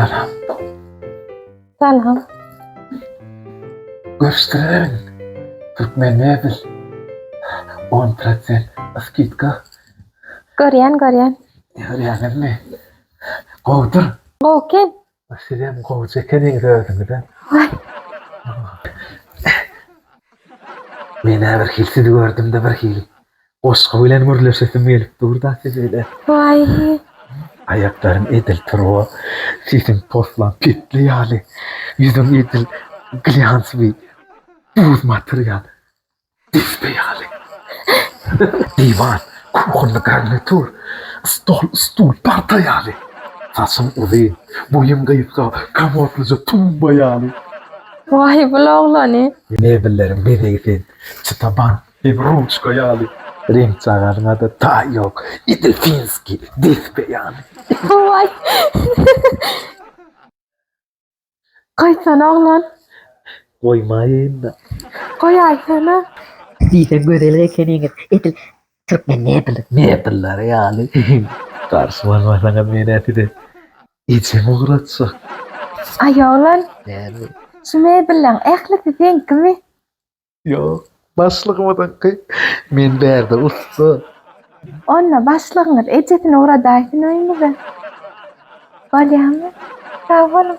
Salam. Salam. Görüşdiriberiň. Türkmen mebel. 10% skidka. Görýän, görýän. Görýäňizmi? Gowudyr. Gowy eken. Sizem gowja ekeniňiz özüňizem. Waý. Men-ä birhili sizi gördüm-de birhili goşgy bilen gürleşesim gelip dur-da siz bilen. Waý. Aýaklaryň edil turba, sesiň poslan petli ýaly, ýüzüň edil glýanswyý buz material. Despe ýaly. Diwan, kuhonny garnitur, stol, stul, parta ýaly. Saçyň uzyn, boýuň gysga, komodlyja tumba ýaly. Waý bul oglany. Mebelleriň bezegi sen, çytaban hem ruçka ýaly. Reňk çagalyňa-da taý ýok, edil finskiý despe ýaly. Waý. Goýsana oglan. Goýmaýyn-da. Goýaýsana. Diýseň gözel ekeniňiz, edil türkmen mebeli, mebelleri ýaly. Garşy bolmasaňyz men-ä size ejemi ugratjak. Aý oglan. Näme? Şu mebelleň ählisi seňkimi? Ýok, başlygymyzyňky. Men bärde ussa. Onda başlygyňyz ejesini ugradaýsyn öýümize. Bolýamy? Sag boluň.